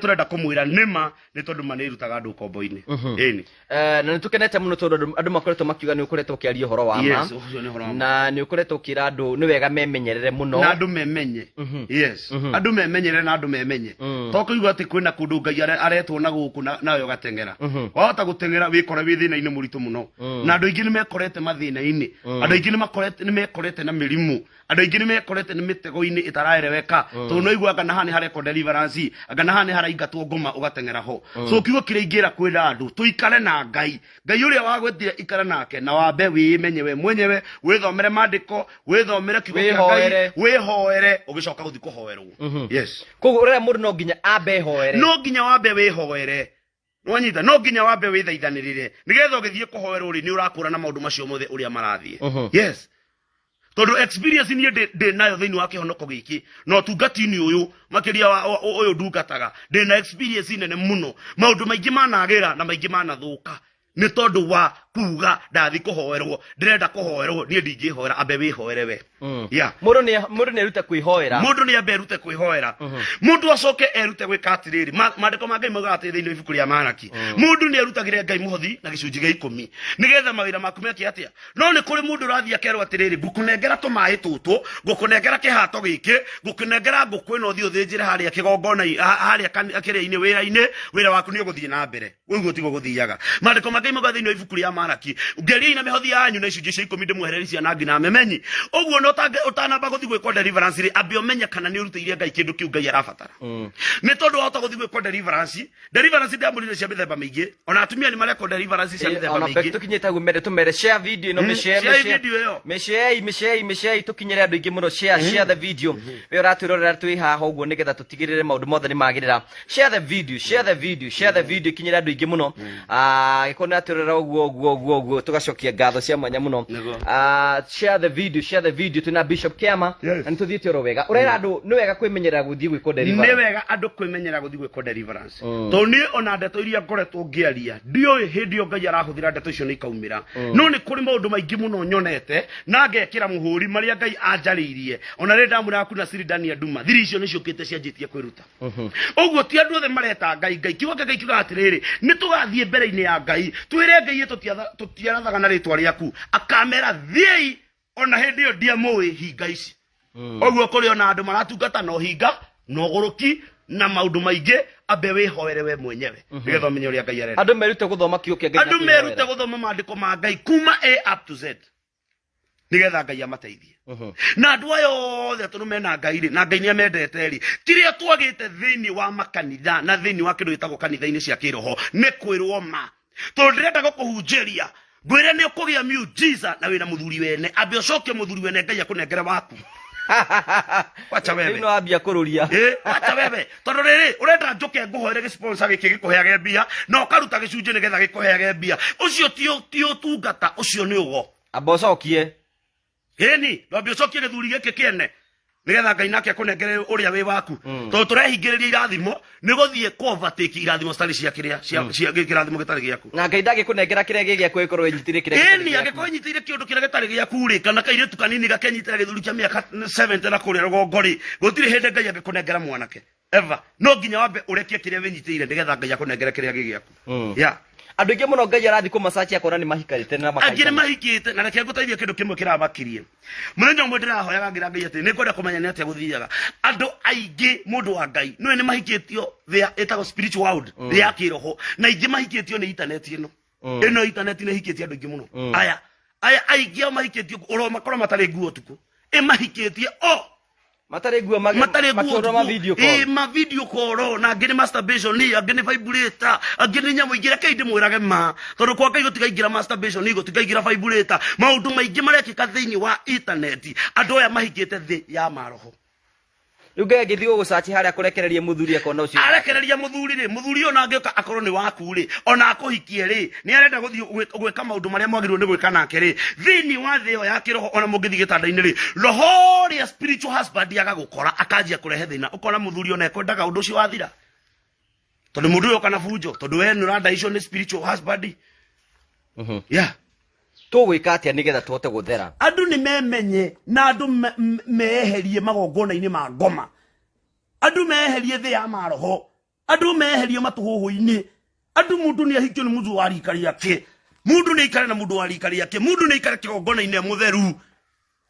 Tũrenda kũmwĩra nĩma nĩ tondũ ma nĩ ĩrutaga andũ ũkombo-inĩ. Ĩni. Na nä tå kenete må no tondå andå makoretwo makiuga nä å koretwo å kä aria å horo wa ma. Yes, ũcio nĩ ũhoro wa ma. Na nä å koretwo å kä ra andå nä wega memenyerere må no. Na andũ memenye. Yes, andũ memenyere na andũ memenye, to kũigua atĩ kwĩna kũndũ Ngai aretwo na gũkũ nawe ũgateng'era. Wahota gũteng'era wĩkore wĩ thĩna-inĩ mũritũ mũno, na andũ aingĩ nĩ mekorete mathĩna-inĩ, andũ aingĩ nĩ mekorete na mĩrimũ, andũ aingĩ nĩ mekorete nĩ mĩtego-inĩ ĩtaraereweka, tondũ no igua anga na haha nĩ harekwo deliverance, anga na haha nĩ haraingatwo ngoma, ũgateng'era ho. So kiugo kĩrĩa ingĩra kwĩra andũ, tũikare na Ngai. Ngai ũrĩa wagwĩtire, ikara nake na wambe wĩmenye we mwenyewe, wĩthomere maandĩko, wĩthomere kiugo kĩa Ngai. Wĩhoere. Wĩhoere ũgĩcoka gũthiĩ kũhoerwo. Yes. Koguo ũrera mũndũ no nginya ambe hoere. No nginya wambe wĩhoere. Nĩwanyita? No nginya wambe wĩthaithanĩrĩre nĩgetha ũgĩthiĩ kũhoerwo rĩ, nĩ ũrakũrana maũndũ macio mothe ũrĩa marathiĩ. Yes, tondũ experience niĩ ndĩ nayo thĩinĩ wa kĩhonoko gĩkĩ na ũtungati-inĩ ũyũ, makĩria ũyũ ndungataga, ndĩ na experience nene mũno. Maũndũ maingĩ managĩra na maingĩ manathũka nĩ tondũ wa kuga ndathi kũhoerwo, ndĩrenda kũhoerwo, niĩ ndingĩhoera. Ambe wĩhoere we. Yeah. Mũndũ nĩ erute kwĩhoera. Mũndũ nĩ ambe erute kwĩhoera, mũndũ acoke erute gwĩka atĩrĩrĩ. Maandĩko ma Ngai maugaga atĩrĩ thĩinĩ wa ibuku rĩa Maraki, mũndũ nĩ erutagĩre Ngai mũhothi na gĩcunjĩ gĩa 10 nĩgetha mawĩra maku meke atĩa. No nĩ kũrĩ mũndũ ũrathiĩ akerwo atĩrĩrĩ, ngũkũnengera tũmaĩ tũtũ, ngũkũnengera kĩhato gĩkĩ, ngũkũnengera ngũkũ ĩno, ũthiĩ ũthĩnjĩre harĩa kĩgongona, harĩa kĩrĩa-inĩ, wĩra-inĩ, wĩra waku nĩ ũgũthiĩ na mbere. Ũguo tiguo gũthiaga. Maandĩko ma Ngai maugaga thĩinĩ wa ibuku rĩa Maraki, ngeriai na mĩhothi yanyu na icunjĩ cia 10 ndĩmwehererie cianangi na memenyi. Ũguo no ũtanamba gũthiĩ gwĩkwo deliverance rĩ, ambe ũmenye kana nĩ ũrutĩire Ngai kĩndũ kĩu Ngai arabatara. Nĩ tondũ wahota gũthiĩ gwĩkwo deliverance. Deliverance ndĩamũrire cia mĩthemba mĩingĩ, ona atumia nĩ marekwo deliverance cia mĩthemba Ona mĩingĩ. Tũkinyĩte hau mende tũmere share video ĩno. Mĩshare. Share video ĩyo. Mĩshare, mĩshare, mĩshare, tũkinyĩre andũ aingĩ mũno. Share, share the video. We ũratwĩrorera, twĩ haha ũguo nĩgetha tũtigĩrĩre maũndũ mothe nĩ magĩrĩra. Share the video, share the video, share the video, ikinyĩre andũ aingĩ mũno. Angĩkorwo nĩ atwĩrorera ũguo ũguo ũguo ũguo, tũgacokia ngatho cia mwanya mũno. Share the video, share the video. Twĩna Bishop Kiama. Na nĩ tũthiĩte oro wega. Ũrera andũ nĩ wega kwĩmenyerera gũthiĩ gwĩkwo Nĩ deliverance. Wega andũ kwĩmenyera gũthiĩ gwĩkwo deliverance, tondũ niĩ ona ndeto iria ngoretwo ngĩaria, ndiũĩ hĩndĩ ĩyo Ngai arahũthĩra ndeto icio nĩ ikaumĩra. No nĩ kũrĩ maũndũ maingĩ mũno nyonete na ngekĩra mũhũri marĩa Ngai anjarĩirie, ona rĩrĩa ndamwĩraga kuna siri ndani ya nduma, thiri icio nĩ ciũkĩte cianjĩtie kwĩruta. Ũguo ti andũ othe mareta Ngai Ngai. Kiugo kĩa Ngai kiugaga atĩrĩrĩ, nĩ tũgathiĩ mbere-inĩ ya Ngai twĩre Ngai, tũtiarathaga na rĩtwa rĩaku? Akamera, thiĩi, ona hĩndĩ ĩyo ndiamũĩ, hinga ici. Ũguo kũrĩ ona andũ maratungata na ũhinga na ũgũrũki na maũndũ maingĩ. Ambe wĩhoere we mwenyewe nĩgetha ũmenye ũrĩa Ngai arenda. Andũ merute gũthoma kiugo kĩa Ngai na Andũ merute kwĩhoera. Gũthoma maandĩko ma Ngai kuma A up to Z nĩgetha Ngai amateithie. Na andũ aya othe tondũ mena Ngai rĩ, na Ngai nĩ amendete rĩ, kĩrĩa twagĩte thĩinĩ wa makanitha na thĩinĩ wa kĩndũ gĩtagwo kanitha-inĩ cia kĩroho nĩ kwĩrwo ma. Tondũ ndĩrenda gũkũhunjĩria ngwĩre nĩ ũkũgĩa miujiza na wĩna mũthuri wene, ambe ũcokie mũthuri wene, Ngai akũnengere waku. Wacha wewe. Rĩu no ambia kũrũria. Wacha wewe, tondũ rĩrĩ ũrenda njũke ngũhoere gĩsponsor gĩkĩ gĩkũheage mbia na ũkaruta gĩcunjĩ nĩgetha gĩkũheage mbia, ũcio ti ũtungata, ũcio nĩ ũgo. Amba ũcokie. Ĩni, ndwambe ũcokie gĩthuri gĩkĩ kĩene nĩgetha Ngai nake akũnengere ũrĩa wĩ waku, tondũ tũrehingĩrĩria irathimo nĩ gũthiĩ kũ overtake irathimo citarĩ cia kĩrĩa cia kĩrathimo gĩtarĩ gĩaku. Na Ngai ndangĩkũnengera kĩrĩa gĩ gĩaku ĩkorwo ĩnyitĩrĩire kĩrĩa gĩtarĩ Ĩni. Gĩaku. Angĩkorwo ĩnyitĩrĩire kĩũndũ kĩrĩa gĩtarĩ gĩaku rĩ, kana kairĩtu kanini gakenyitĩra gĩthuri kĩa mĩaka 70 na kũrĩa rũgongo rĩ, gũtirĩ hĩndĩ Ngai angĩkũnengera mwanake ever. No nginya wambe ũrekie kĩrĩa wĩnyitĩire nĩgetha Ngai akũnengere kĩrĩa gĩ gĩaku. Yeah. Andũ aingĩ mũno Ngai arathiĩ kũmacaci akona nĩ mahikarĩte na Angĩ nĩ makaigana. Mahikĩte. Na reke ngũteithie kĩndũ kĩmwe kĩramakirie. Mũthenya ũmwe ndĩrahoyaga ngĩra Ngai atĩ nĩ ngwenda kũmenya nĩ atĩa gũthiaga. Andũ aingĩ, mũndũ wa Ngai, nĩwe nĩ mahikĩtio thĩ ĩtagwo spiritual world, thĩ ya kĩroho, na aingĩ mahikĩtio nĩ internet ĩno. Ĩno internet nĩ ĩhikĩtie andũ aingĩ mũno. Aya aingĩ ao mahikĩtio ũromakora matarĩ nguo ũtukũ, ĩmahikĩtie o Matarĩ nguo matarĩ nguo. Makĩhũrwo ma video call. Ĩ, ma video call, na angĩ nĩ masturbation, angĩ nĩ vibrator, angĩ nĩ nyamũ ingĩ. Rekei ndĩmwĩrage ma, tondũ kwa Ngai gũtikaingĩra masturbation, gũtikaingĩra vibrator. Maũndũ maingĩ marekĩka thĩinĩ wa internet, andũ aya mahingĩte thĩ ya maroho. Rĩu Ngai angĩthiĩ gũgũcaci harĩa kũrekereria mũthuri akona ũcio. Arekereria mũthuri rĩ, mũthuri ũyũ na angĩũka akorwo nĩ waku rĩ, ona akũhikie rĩ, nĩ arenda gũthiĩ gwĩka maũndũ marĩa mwagĩrĩirwo nĩ gwĩka nake rĩ, thĩinĩ wa thĩ ĩyo ya kĩroho, ona mũngĩthiĩ gĩtanda-inĩ rĩ, roho ũrĩa spiritual husband agagũkora akanjia kũrehe thĩna, ũkona mũthuri ona ekwendaga ũndũ ũcio wathira, tondũ mũndũ ũyũ oka na bunjo, tondũ we nĩ ũrandaicwo nĩ spiritual husband. Yeah. Tũgwĩka atĩa nĩgetha tũhote gũthera? Andũ nĩ memenye na andũ meeherie magongona-inĩ ma ngoma, andũ meeherie thĩ ya maroho. Andũ meherio matũhũhũ-inĩ. Andũ mũndũ nĩ ahikio nĩ mũndũ wa rika rĩake. Mũndũ nĩ aikare na mũndũ wa rika rĩake. Mũndũ nĩ aikare kĩgongona-inĩ mũtheru.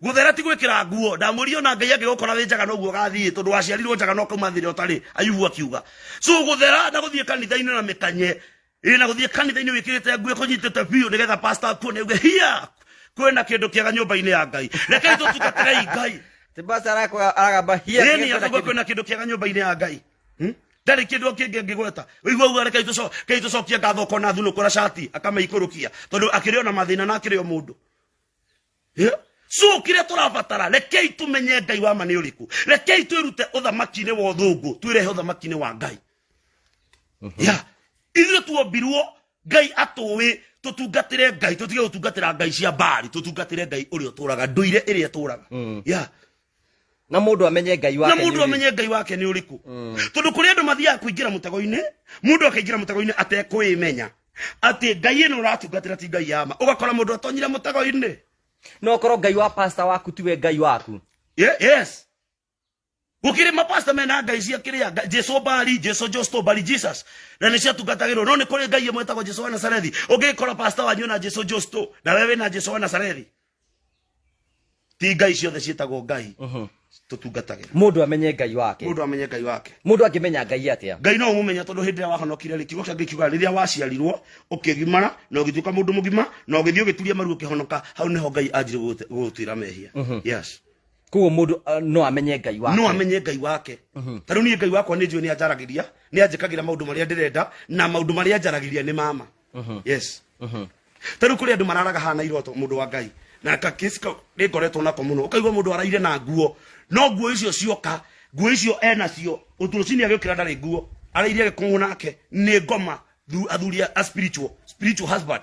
Gũthera ti gwĩkĩra nguo. Ndamũria ona Ngai angĩgũkora wĩ njaga noguo ũgathiĩ, tondũ waciarirwo njaga na ũkauma thĩrĩa ũtarĩ, Ayubu akiuga. So gũthera na gũthiĩ kanitha-inĩ na mĩkanye, ĩ na gũthiĩ kanitha-inĩ wĩkĩrĩte nguo ĩkũnyitĩte biũ nĩgetha pastor akuone auge hia kwĩna kĩndũ kĩega nyũmba-inĩ ya Ngai. Rekei tũtungatĩrei Ngai. Ti pastor aragamba hia. Ĩni akauga kwĩna kĩndũ kĩega nyũmba-inĩ ya Ngai. Ndarĩ kĩndũ kĩngĩ angĩgweta. Ũigua auga rekei tũcokie ngatho kona thunũkũra cati akamĩikũrũkia tondũ akĩrĩ ona mathĩna na akĩrĩ o mũndũ. Yeah. So kĩrĩa tũrabatara, rekei tũmenye Ngai wa ma nĩ ũrĩkũ. Rekei twĩrute ũthamaki-inĩ wa ũthũngũ, twĩrehe ũthamaki-inĩ wa Ngai. Yeah. Ithuĩ tuombirwo Ngai atũĩ tũtungatĩre Ngai, tũtige gũtungatĩra Ngai cia mbari, tũtungatĩre Ngai ũrĩa ũtũraga, ndũire ĩrĩa ĩtũraga. Yeah. Na mũndũ amenye Ngai wake. Na mũndũ amenye Ngai wake nĩ ũrĩkũ. Tondũ kũrĩ andũ mathiaga kũingĩra mũtego-inĩ, mũndũ akaingĩra mũtego-inĩ atekwĩmenya atĩ Ngai ĩno ũratungatĩra ti Ngai ya ma. Ũgakora mũndũ atonyire mũtego-inĩ. No korwo Ngai wa pastor waku tiwe Ngai waku. Yes. Gũkĩrĩ mapasta mena Ngai cia kĩrĩa, Jesu Bari, Jesu Justo, Bari Jesus. Na nĩ ciatungatagĩrwo. No nĩ kũrĩ Ngai ĩmwe ĩtagwo Jesu wa Nazarethi. Ũngĩkora pastor wanyu na Jesu Justo, na wewe na Jesu wa Nazarethi. Ti Ngai ciothe ciĩtagwo Ngai. Tũtungatagĩra. Mũndũ amenye Ngai wake. Mũndũ amenye Ngai wake. Mũndũ angĩmenya Ngai atĩa? Ngai no ũmũmenya tondũ hĩndĩ ĩrĩa wahonokire rĩ, kiugo kĩa Ngai kiugaga rĩrĩa waciarirwo ũkĩgimara na ũgĩtuĩka mũndũ mũgima na ũgĩthiĩ ũgĩturia maru ũkĩhonoka, hau nĩho Ngai anjire gũgũtuĩra mehia. Yes. Koguo mũndũ no amenye Ngai wake. No amenye Ngai wake. Ta rĩu niĩ Ngai wakwa nĩ njũĩ nĩ anjaragĩria, nĩ anjĩkagĩra maũndũ marĩa ndĩrenda na maũndũ marĩa anjaragĩria nĩ mama. Yes. Ta rĩu kũrĩ andũ mararaga haha na iroto mũndũ wa Ngai. Na ka kesi kau nĩ ngoretwo nako mũno. Ũkaigua mũndũ araire na nguo. No nguo icio cioka, nguo icio enacio, rũcinĩ agĩũkĩra ndarĩ nguo. Araire agĩkomwo nake nĩ ngoma athuri a spiritual husband.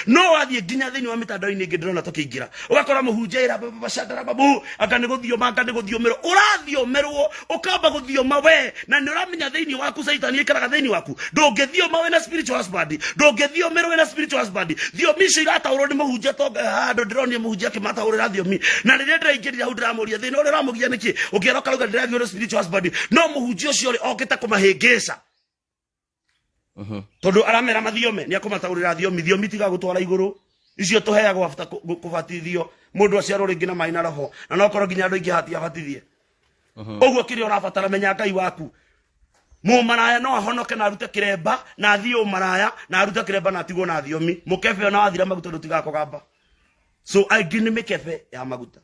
No wathiĩ nginya thĩinĩ wa mĩtandao-inĩ ĩngĩ ndĩrona tũkĩingĩra, ũgakora mũhunjia ĩra ba, ba, ba, chandara, babu, anga nĩ gũthioma, anga nĩ gũthiomerwo. Ũrathiomerwo, ũkamba gũthioma we, na nĩ ũramenya thĩinĩ waku Caitani aikaraga thĩinĩ waku. Ndũngĩthioma wĩna spiritual husband, ndũngĩthiomerwo wĩna spiritual husband. Thiomi icio irataũrwo nĩ mũhunjia to handũ ndĩronire mũhunjia akĩmataũrĩra thiomi. Na rĩrĩa ndĩraingĩrire hau ndĩramũria thĩna ũrĩa ũramũgia nĩkĩ? Ũngĩera ũkarauga ndĩragio nĩ spiritual husband. No mũhunjia ũcio rĩ okĩte kũmahĩngĩca. Tondũ aramera mathiome nĩ akũmataũrĩra thiomi, thiomi tiga gũtwara igũrũ. Icio tũheagwo after kũbatithio, mũndũ aciarwo rĩngĩ na maĩ na roho, na no korwo nginya andũ aingĩ hatia abatithie. Ũguo kĩrĩa ũrabatara menya Ngai waku. Mũmaraya no ahonoke na arute kĩremba na athiĩ ũmaraya na arute kĩremba na atigwo na thiomi. Mũkebe ona wathira maguta ndũtigakũgamba. So aingĩ nĩ mĩkebe ya maguta.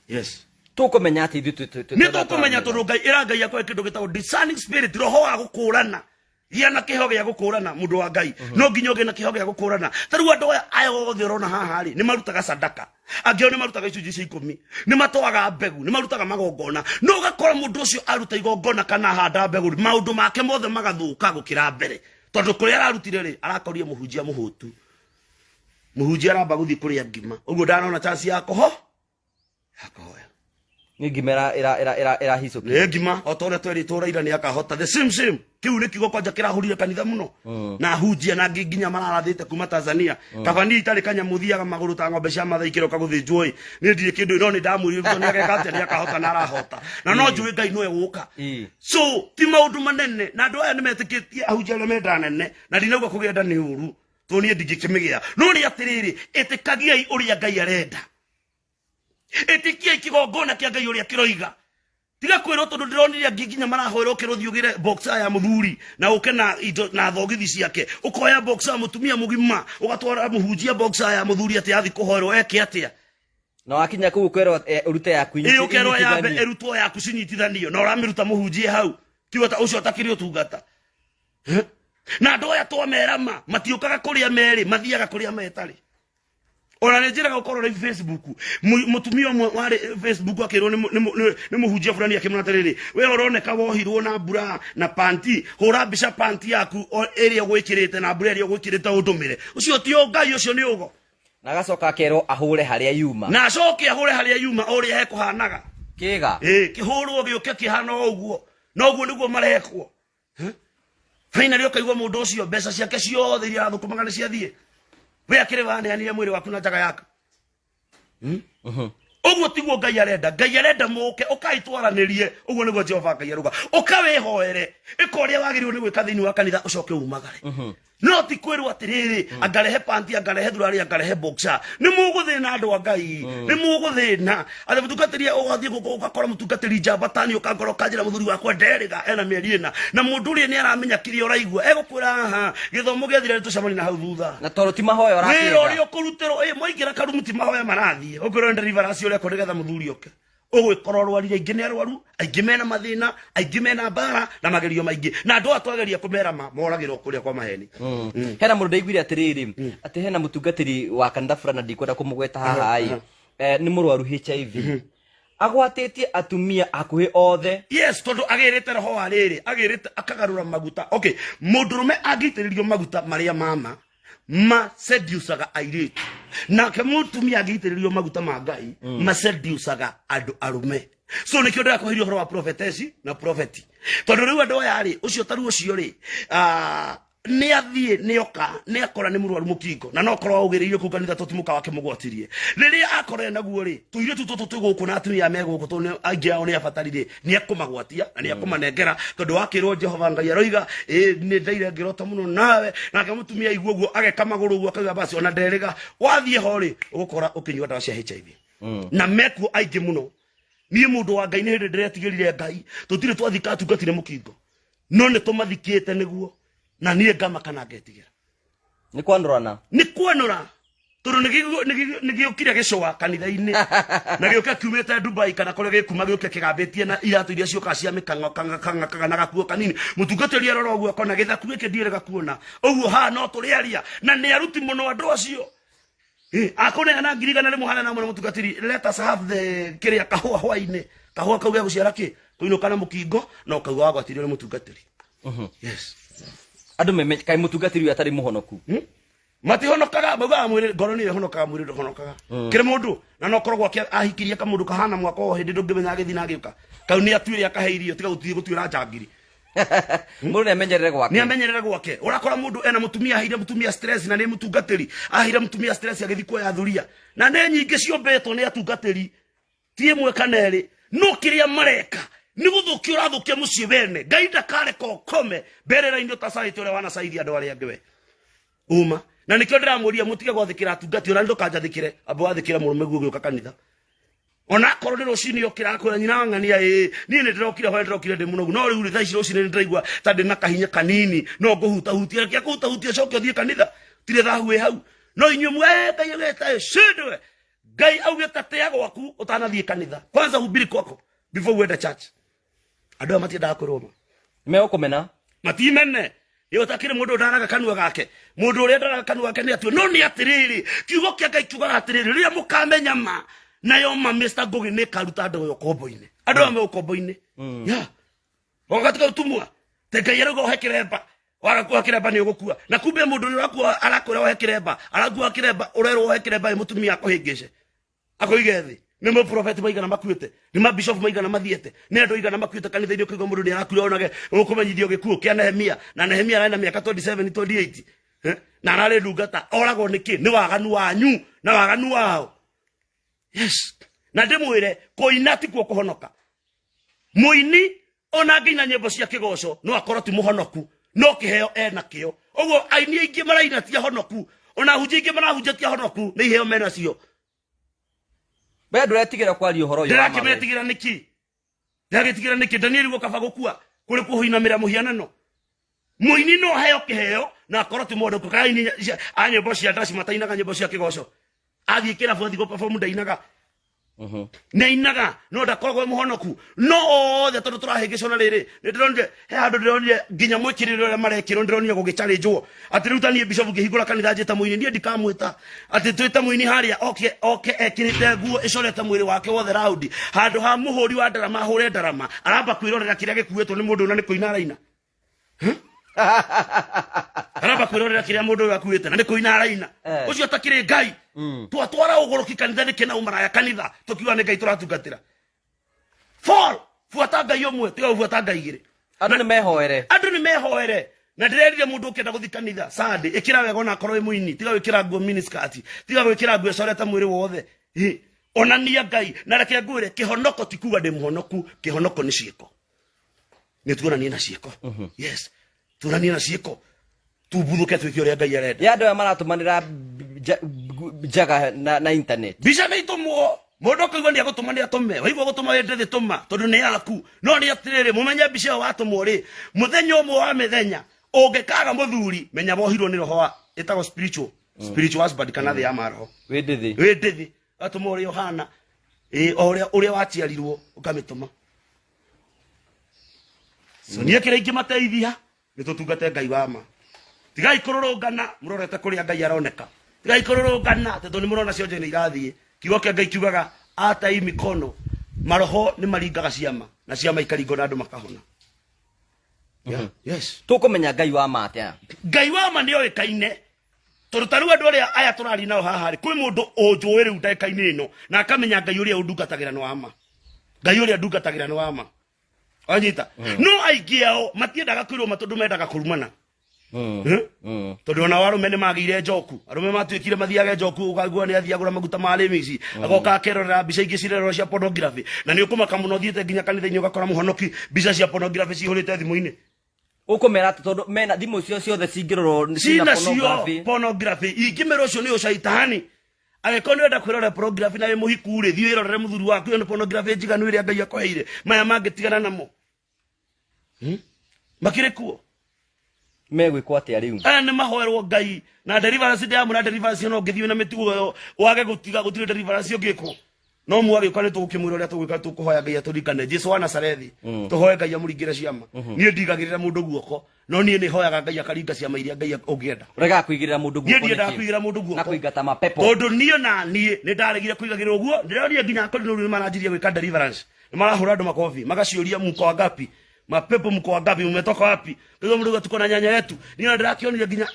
Yes. Tũkũmenya atĩ ithuĩ Nĩ tũkũmenya tondũ Ngai ĩra Ngai akwae kĩndũ gĩtagwo discerning spirit, roho wa gũkũrana. Gĩa na kĩheo gĩa gũkũrana mũndũ wa Ngai. No nginya ũgĩe na kĩheo gĩa gũkũrana. Ta rĩu andũ aya othe ũrona haha rĩ, nĩ marutaga sadaka. Angĩ ao nĩ marutaga icunjĩ cia ikũmi, nĩ matwaga mbegũ, nĩ marutaga magongona. No ũgakora mũndũ ũcio aruta igongona kana ahanda mbegũ rĩ, maũndũ make mothe magathũka gũkĩra mbere. Tondũ kũrĩa ararutire rĩ, arakorire mũhunjia mũhũtu. Mũhunjia aramba gũthiĩ kũrĩa ngima. Ũguo ndanona chance ya kũho. Ya kũhoya. Nĩ ngima ĩrahicũkio. Nĩ ngima, o ta ũrĩa twerĩtwo Raila nĩ akahota. The same same. Kĩu nĩ kiugo kwanja kĩrahũrire kanitha mũno. Na ahunjia na angĩ nginya mararathĩte kuma Tanzania. Kaba niĩ itarĩ kanyamũ thiaga magũrũ ta ng'ombe cia Mathai kĩroka gũthĩnjwo ĩ. Niĩ ndirĩ kĩndũ no nĩ ndamwĩrire Ruto nĩ ageka atĩa, nĩ akahota na arahota. Na no njũĩ Ngai nĩwe gũka. So ti maũndũ manene na andũ aya nĩ metĩkĩtie ahunjia arĩa menda nene na ndinauga kũgĩa nda nĩ ũru. Tondũ niĩ ndingĩkĩmĩgĩa. No nĩ atĩrĩrĩ, ĩtĩkagiai ũrĩa Ngai arenda. Ĩtĩkiai kĩgongona kĩa Ngai ũrĩa kĩroiga. Tiga kwĩrwo tondũ ndĩronire angĩ nginya marahoerwo ũkĩrwo ũthiĩ ũgĩre boxer ya mũthuri na ũke na indo na thogithi ciake. Ũkoya boxer ya mũtumia mũgima ũgatwara mũhunjia boxer ya mũthuri atĩ athiĩ kũhoerwo eke atĩa. Na wakinya kũu ũkerwo ũrute yaku Ĩ, ũkerwo yambe inyitithanio. ĩrutwo yaku cinyitithanio na ũramĩruta mũhunjie hau. Tiwe ta ũcio ũtakĩrĩ ũtungata. Na andũ aya twamera ma matiũkaga kũrĩa merĩ, mathiaga kũrĩa metarĩ. Ona nĩ njĩraga ũkorwo rĩ Facebook, mũtumia ũmwe warĩ Facebook akĩrwo nĩ mũhunjia fulani akĩmwĩra atĩrĩrĩ, we ũroneka wohirwo na mbura na panti, hũra mbica panti yaku ĩrĩa ũgwĩkĩrĩte na mbura ĩrĩa ũgwĩkĩrĩte ũndũmĩre. Ũcio ti Ngai, ũcio nĩ ũgo. Na agacoka akerwo ahũre harĩa yuma. Na acoke ahũre harĩa yuma o ũrĩa hekũhanaga. Kĩga. Ĩ, kĩhũrwo gĩũke kĩhana o ũguo. Na ũguo nĩguo marekwo. Finally ũkaigua mũndũ ũcio mbeca ciake ciothe iria arathũkũmaga nĩ ciathiĩ. We akĩrĩ waneanire mwĩrĩ waku na njaga yaku. Ũguo tiguo Ngai arenda. Ngai arenda mũke ũkaitwaranĩrie. Ũguo nĩguo Jehova Ngai aruga. Ũkawĩhoere, ĩka ũrĩa wagĩrĩirwo nĩ gwĩka thĩinĩ wa kanitha, ũcoke umagare. No ti kwĩrwo atĩrĩrĩ, angarehe panti, angarehe thurari, angarehe boxer. Nĩ mũgũthĩna andũ a Ngai, nĩ mũgũthĩna. Atĩ mũtungatĩri ũgathiĩ gũkũ ũgakora mũtungatĩri njamba tani, ũkangora ũkanjĩra mũthuri wakwa nderĩga ena mĩeri ĩna, na mũndũ ũrĩa nĩ aramenya kĩrĩa ũraigua, egũkwĩra haha gĩthomo gĩathira nĩ tũcemania na hau thutha. Na tondũ ti mahoya wĩra ũrakĩenda. Ũrĩa ũkũrutĩrwo ĩ mwaingĩra karumu ti mahoya marathiĩ, ũkwĩrwo nĩ deliverance ũrekwo nĩgetha mũthuri oke. Ũgwĩkora ũrwarire, aingĩ nĩ arwaru, aingĩ mena mathĩna, aingĩ mena mbara na magerio maingĩ, na andũ aya twageria kũmera ma moragĩrwo kũrĩa kwa maheni. Hena mũndũ ndaiguire atĩrĩrĩ, atĩ hena mũtungatĩri wa kanitha fulani, na ndikwenda kũmũgweta haha ĩ, nĩ mũrwaru HIV, agwatĩtie atumia hakuhĩ othe. Yes, tondũ agĩrĩte roho wa rĩrĩ, agĩrĩte akagarũra maguta. Okay, mũndũrũme angĩitĩrĩrio maguta marĩa mama maseducaga airĩtu, nake mũtumia angĩitĩrĩrio maguta ma Ngai maseducaga andũ arũme. So nĩkĩo ndĩrakũheria ũhoro wa prophetesi na profeti, tondũ rĩu andũ aya rĩ, ũcio taru ũcio rĩ, nĩ athiĩ, nĩ oka, nĩ akora nĩ mũrwaru mũkingo, na no korwo augĩrĩirio kũu kanitha tũtimuka wake mũgwatirie. Rĩrĩa akorere naguo rĩ, tũirĩtu tũtũ twĩ gũkũ na atumia me gũkũ, tondũ aingĩ ao nĩ abatari rĩ, nĩ ekũmagwatia na nĩ ekũmanengera, tondũ wakĩrwo Jehova Ngai aroiga ĩ nĩ ndaire ngĩrota mũno nawe. Nake mũtumia aigua ũguo ageka magũrũ ũguo akauga basi ona nderĩga. Wathiĩ ho rĩ, ũgũkora ũkĩnyua ndawa cia HIV, na mekuo aingĩ mũno. Niĩ mũndũ wa Ngai, nĩ hĩndĩ ndĩretigĩrire Ngai, tũtirĩ twathika atungatire mũkingo, no nĩ tũmathikĩte nĩguo, na niĩ ngamaka na ngetigĩra. Nĩ kwanũrana. Nĩ kwanũra, tondũ nĩ gĩũkire gĩcũa kanitha-inĩ, na gĩũke kiumĩte Dubai kana kũrĩa gĩkuma, gĩũke kĩgambĩtie na iratũ iria ciũkaga cia mĩkang'o kang'a kang'a na gakuo kanini. Mũtungatĩri arora ũguo akona gĩthaku gĩkĩ ndiĩrĩga kuona ũguo haha, no tũrĩaria na nĩ aruti mũno andũ acio. Akũneana 100,000 hana na mũno mũtungatĩri, let us have the kĩrĩa kahũa hwainĩ, kahũa kau gegũciara kĩ kũinũka na mũkingo, na ũkauga wagwatirio nĩ mũtungatĩri. Yes. Andũ meme kaĩ mũtungatĩri ũyũ atarĩ mũhonoku. Matihonokaga, maugaga mwĩrĩ, ngoro nĩyo ĩhonokaga, mwĩrĩ ndũhonokaga. Kĩrĩ mũndũ na no koragwo ahikirie kamũndũ kahana mwaka o hĩndĩ, ndũngĩmenya agĩthiĩ na agĩũka, kau nĩ atuĩre akahe irio, tiga gũthiĩ gũtuĩra njangiri. Mũndũ nĩ amenyerere gwake. Nĩ amenyerere gwake. Ũrakora mũndũ ena mũtumia, aheire mũtumia stress, na nĩ mũtungatĩri, aheire mũtumia stress agĩthiĩ kuoya thuria, na nĩ nyingĩ ciũmbĩtwo nĩ atungatĩri, ti ĩmwe kana ĩrĩ, no kĩrĩa mareka nĩ gũthũkia ũrathũkia mũciĩ wene. Ngai ndakareka ũkome mberera-inĩ ũtacaĩte ũrĩa wanacaithia andũ arĩa angĩ we uma. Na nĩkĩo ndĩramũria mũtige gwathĩkĩra atungati, ona ndũkanjathĩkĩre, amba wathĩkĩre mũrũme guo ũgĩũka kanitha, ona akorwo nĩ rũcinĩ okĩra akwĩra nyina wa ng'ania, ĩ niĩ nĩ ndĩrokire hwaĩ, ndĩrokire ndĩ mũnogu, no rĩu rĩ thaa ici rũcinĩ nĩ ndĩraigua ta ndĩ na kahinya kanini, no ngũhutahutia, reke kũhutahutia, ũcoke ũthiĩ kanitha, tirĩ thahu wĩ hau. No inyuĩ mwe Ngai augĩte cindwe, Ngai augĩte tĩa gwaku ũtanathiĩ kanitha, kwanza hubiri kwako before uende church. Andũ aya matiendaga kwĩrwo ma. Megũkũmena. Matimene ĩ ũtakĩrĩ mũndũ ndaraga kanua gake, mũndũ ũrĩa ndaraga kanua gake nĩ atue. No nĩ atĩrĩrĩ, kiugo kĩa Ngai kiugaga atĩrĩrĩ, rĩrĩa mũkamenya ma, nayo ma, Mr. Ngugi, nĩ ĩkaruta andũ aya ũkombo-inĩ, andũ aya me ũkombo-inĩ ya wagatika utumwa. Te Ngai arauga ohe kĩremba, waga kuoha kĩremba nĩ ũgũkua, na kumbe mũndũ ũrĩa ũrakua arakwĩra ohe kĩremba, arakua kĩremba, ũrerwo ohe kĩremba ĩ mũtumia akũhĩngĩce akũige thĩ. Nĩ maprofeti maigana makuĩte, nĩ mabishofu maigana mathiĩte, nĩ andũ aigana makuĩte kanitha-inĩ, ũkaigua mũndũ nĩ arakuire onage ũkũmenyithio gĩkuũ kĩa Nehemia, na Nehemia ararĩ na mĩaka 27 28, na ararĩ ndungata, oragwo nĩkĩ? Nĩ waganu wanyu na waganu wao. Yes, na ndĩmwĩre kũina tikuo kũhonoka. Mũini ona angĩina nyĩmbo cia kĩgoco no akorwo ti mũhonoku, no kĩheo ena kĩo. Ũguo aini aingĩ maraina ti ahonoku, ona ahunjia aingĩ marahunjia ti ahonoku, nĩ iheo menacio. We ndũretigĩra kwaria ũhoro ũyũ wa ma we? Ndĩrakĩmetigĩra nĩkĩ? Ndĩragĩtigĩra nĩkĩ? Danieli gũkaba gũkua kũrĩ kũinamĩra mũhianano. Mũini no aheo kĩheo na akorwo ti mũhonoku. Kana aini a nyĩmbo cia ndaci matainaga nyĩmbo cia kĩgoco, athiĩ kĩrabu athiĩ gũ-perform ndainaga, nĩ ainaga no ndakoragwo e mũhonoku. No othe tondũ tũrahĩngĩcwo na rĩrĩ, nĩ ndĩronire he handũ, ndĩronire nginya mwĩkĩrĩre ũrĩa marekĩrwo, ndĩronire gũgĩcharĩnjwo atĩ rĩu ta niĩ bishop ngĩhingũra kanitha njĩta mũini, niĩ ndikamwĩta atĩ twĩte mũini harĩa oke oke ekĩrĩte nguo ĩcorete mwĩrĩ wake wothe raundi, handũ ha mũhũri wa ndarama ahũre ndarama, aramba kwĩrorera kĩrĩa gĩkuĩtwo nĩ mũndũ, na nĩ kũina araina. Aramba kwĩrorera kĩrĩa mũndũ ũyũ akuĩte, na nĩ kũina araina. Ũcio atakĩrĩ Ngai. Twatwara ũgũrũki kanitha nĩkĩ na ũmaraya kanitha, tũkiuga nĩ Ngai tũratungatĩra? Fall buata Ngai ũmwe, tiga gũbuata Ngai igĩrĩ. Andũ nĩ mehoere. Andũ nĩ mehoere. Na ndĩrerire mũndũ ũkĩenda gũthiĩ kanitha Sunday, ĩkĩra wega, ona akorwo wĩ mũini, tiga gwĩkĩra nguo miniskirt, tiga gwĩkĩra nguo ĩcorete mwĩrĩ wothe. Ĩ, Onania Ngai. Na reke ngwĩre, kĩhonoko ti kuga ndĩ mũhonoku, kĩhonoko nĩ ciĩko. Nĩ tuonanie na ciĩko. Yes, tuonanie na ciĩko, tumbuthũke, twĩke ũrĩa Ngai arenda. Ya andũ aya maratũmanĩra njaga na internet. Mbica nĩ itũmwo. Mũndũ ũkaigua nĩ agũtũma, nĩ atũme. Waigua gũtũma wĩ ndĩthĩ, tũma, tondũ nĩ yaku. No nĩ atĩrĩrĩ, mũmenye mbica ĩyo watũmwo rĩ, mũthenya ũmwe wa mĩthenya ũngĩkaga mũthuri, menya wohirwo nĩ roho wa ĩtagwo spiritual husband kana thĩ ya maroho. Wĩ ndĩthĩ. Wĩ ndĩthĩ atũma ũrĩa ũhana, ĩ o ũrĩa waciarirwo ũkamĩtũma. So niĩ kĩrĩa ingĩmateithia nĩ tũtungate Ngai wa ma. Tigai kũrũrũngana mũrorete kũrĩa Ngai aroneka. Tigai kũrũrũngana tondũ nĩ mũrona cionje nĩ irathiĩ. Kiugo kĩa Ngai kiugaga atai mikono, maroho nĩ maringaga ciama na ciama ikaringwo na andũ makahona. Yeah. Yes. Tũkũmenya Ngai wa ma atĩa? Ngai wa ma nĩ oĩkaine, tondũ ta rĩu andũ arĩa aya tũraria nao haha rĩ, kwĩ mũndũ ũnjũĩ rĩu ndagĩka-inĩ ĩno na akamenya Ngai ũrĩa ũndungatagĩra nĩ wa ma, Ngai ũrĩa ndungatagĩra nĩ wa ma. Wanyita? No aingĩ ao matiendaga kwĩrwo ma tondũ mendaga kũrumana. Eh? Tondũ ona arũme nĩ magĩire njoku, arũme matuĩkire mathiage njoku, ũkaigua nĩ athiĩ agũra maguta ma rĩmici, agoka akerorera mbica ingĩ cirerorwo cia pornography. Na nĩ ũkũmaka mũno ũthiĩte nginya kanitha-inĩ ũgakora mũhonoki mbica cia pornography cihũrĩte thimũ-inĩ. Ũkũmera atĩ tondũ mena thimũ cio ciothe cingĩrorwo cina cina cio pornography. Pornography ingĩmĩra ũcio nĩ ũcaitani. Angĩkorwo nĩ ũrenda kwĩrorera pornography na wĩ mũhiku rĩ, thiĩ wĩrorere mũthuri waku. Ĩyo nĩ pornography njiganu ĩrĩa Ngai akũheire. Maya mangĩ tigana namo. Makĩrĩ kuo. Megwĩkwo atĩa rĩu? Aya nĩ mahoerwo Ngai na deliverance. Ndĩramwĩra deliverance, no ũngĩthiĩ na mĩtugo ĩyo wage gũtiga, gũtirĩ deliverance ũngĩkwo. No mwagĩũka nĩ tũgũkĩmwĩra ũrĩa tũgwĩka. Tũkũhoya Ngai atũringane Jesu wa Nazarethi, tũhoe Ngai amũringĩre ciama. Niĩ ndigagĩrĩra mũndũ guoko, no niĩ nĩ hoyaga Ngai akaringa ciama iria Ngai ũngĩenda. Ũregaga kũigĩrĩra mũndũ Niĩ guoko ndiendaga nĩkĩ? kũigĩrĩra mũndũ guoko na kũingata mapepo. Tondũ niĩ na niĩ nĩ ndaregire kũigagĩrĩrwo guo. Ndĩronire nginya akorino rĩu nĩ maranjirie gwĩka deliverance, nĩ marahũra andũ makobi, magaciũria, "Mko wangapi? Mapepo mko wangapi? Mmetoka wapi?" Rĩu mũndũ tuko na nyanya yetu. Niĩ ona ndĩrakĩonire nginya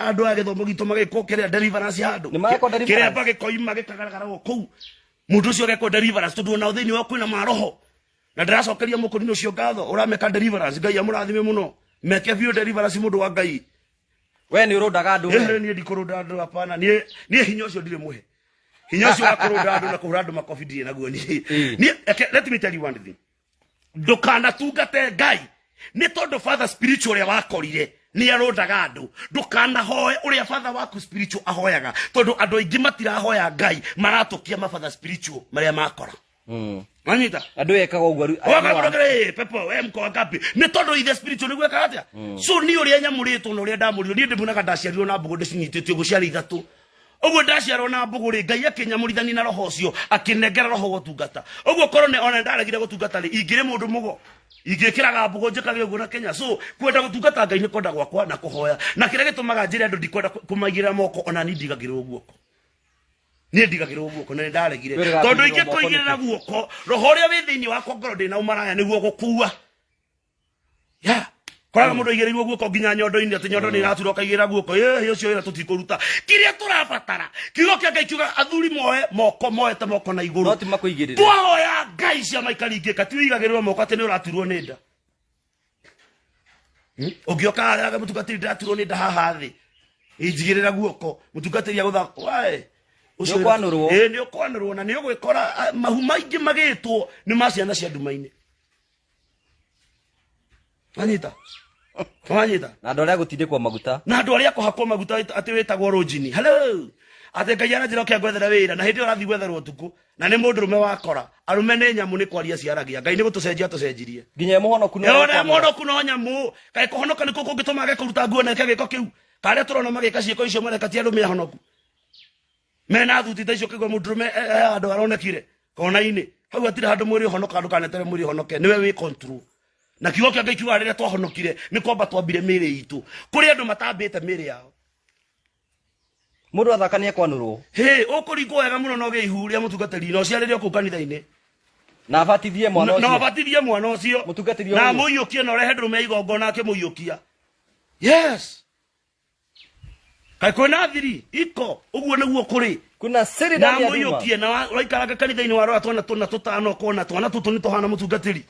andũ a gĩthomo gitũ magĩkwo kĩrĩa deliverance handũ. Nĩ marekwo deliverance? Kĩremba gĩkoima gĩkagaragara kũu, mũndũ ũcio agekwo deliverance, tondũ ona thĩinĩ wa kwĩna maroho. Na ndĩracokeria mũkũrinũ ũcio ngatho ũrameka deliverance. Ngai amũrathime mũno. Meke biũ deliverance, mũndũ wa Ngai. We nĩ ũrũndaga andũ we? Niĩ ndikũrũnda andũ, hapana. Niĩ hinya ũcio ndirĩ mũhe, hinya ũcio wa kũrũnda andũ na kũhũra andũ makobi ndirĩ naguo niĩ. Niĩ okay, let me tell you one thing. Ndũkanatungate Ngai nĩ tondũ father spiritual ũrĩa wakorire nĩ arũndaga andũ. Ndũkanahoe ũrĩa father waku spiritual ahoyaga, tondũ andũ aingĩ matirahoya Ngai, maratũkia mafather spiritual marĩa makora. Wanyita? Andũ ekaga ũguo rĩu. Wakagurakire pepo we mko wangapi? Nĩ tondũ ithe spiritual nĩguo ekaga atĩa. So niĩ ũrĩa nyamũrĩtwo na ũrĩa ndamũrirwo, niĩ ndĩmuonaga ndaciarirwo na mbũgũ ndĩcinyitĩte ũguo, ciarĩ ithatũ ũguo. Ndaciarwo na mbũgũ rĩ, Ngai akĩnyamũrithania na roho ũcio, akĩnengera roho wa ũtungata. Ũguo korwo nĩ ona ndaregire gũtungata rĩ, ingĩrĩ mũndũ mũgo ingĩkĩraga mbũgũ njĩkage ũguo na Kenya. So kwenda gũtungata Ngai nĩ kwenda gwakwa na kũhoya, na kĩrĩa gĩtũmaga njĩre andũ ndikwenda kũmaigĩrĩra moko, ona niĩ ndigagĩrĩrwo guoko. Niĩ ndigagĩrĩrwo guoko na nĩ ndaregire, Wĩrĩga tondũ kũigĩrĩrwo moko? ingĩkũigĩrĩra guoko, roho ũrĩa wĩ thĩinĩ wakwa ngorwo ndĩ na ũmaraya nĩguo gũkua ya koraga mũndũ aigĩrĩirwo guoko nginya nyondo-inĩ, atĩ nyondo nĩ iratura ũkaigĩrĩra guoko. Ĩĩ, ũcio wĩra tũtikũruta. Kĩrĩa tũrabatara, kiugo kĩa Ngai kiuga athuri moe moko, moete moko na igũrũ. No ti makũigĩrĩre. Twahoya Ngai ciama ikaringĩka, ti ũigagĩrĩrwo moko atĩ nĩ ũraturwo nĩ nda. Ũngĩoka harĩa mũtungatĩri, ndĩraturwo nĩ nda haha thĩ, injigĩrĩra guoko. Mũtungatĩri agũtha wae. Nĩ ũkwanũrwo. Ĩĩ, nĩ ũkwanũrwo na nĩ ũgwĩkora mahu maingĩ magĩtwo nĩ ma ciana cia nduma-inĩ. Wanyita? Wanyita? Na andũ arĩa gũtindĩkwo maguta. Na andũ arĩa kũhakwo maguta atĩ wĩtagwo rũnjini, hello, atĩ Ngai aranjĩra ũke ngwethere wĩra, na hĩndĩ ĩyo ũrathiĩ gwetherwo ũtukũ na nĩ mũndũ ũrũme wakora. Arũme nĩ nyamũ, nĩ kwaria ciaragia. Ngai nĩ gũtũcenjia atũcenjirie. Nginya mũhonoku no ona ekwanũra. Mũhonoku no nyamũ. Kaĩ kũhonoka nĩkuo kũngĩtũma age kũruta nguo na eke gĩko kĩu? Karĩa tũrona magĩka ciĩko icio mareka ti arũme ahonoku mena thuti ta icio. Kĩgwa mũndũrũme handũ aronekire kona-inĩ hau, hatirĩ handũ mwĩrĩ ũhonoka. Ndũkanetere mwĩrĩ ũhonoke, nĩwe wĩ control. Na kiugo kĩa Ngai kiugaga rĩrĩa twahonokire nĩ kwamba twambire mĩĩrĩ itũ. Kũrĩ andũ matambĩte mĩĩrĩ yao. Mũndũ athaka nĩ ekwanũrwo. Hĩ, ũkũringwo wega mũno na ũgĩe ihu rĩa mũtungatĩri na ũciarĩre o kũu kanitha-inĩ. Na abatithie mwana na ũcio. Abatithie mwana ũcio. Mũtungatĩri na ũyũ. Amũiyũkie na ũrehe ndũrũme ya igongona akĩmũiyũkia. Yes, kaĩ kwĩna thiri iko ũguo nĩguo kũrĩ. Kuna siri Na ndani ya nduma. amũiyũkie na ũraikaranga kanitha-inĩ warora twana tũna tũtano, ũkona twana tũtũ nĩ tũhana mũtungatĩri.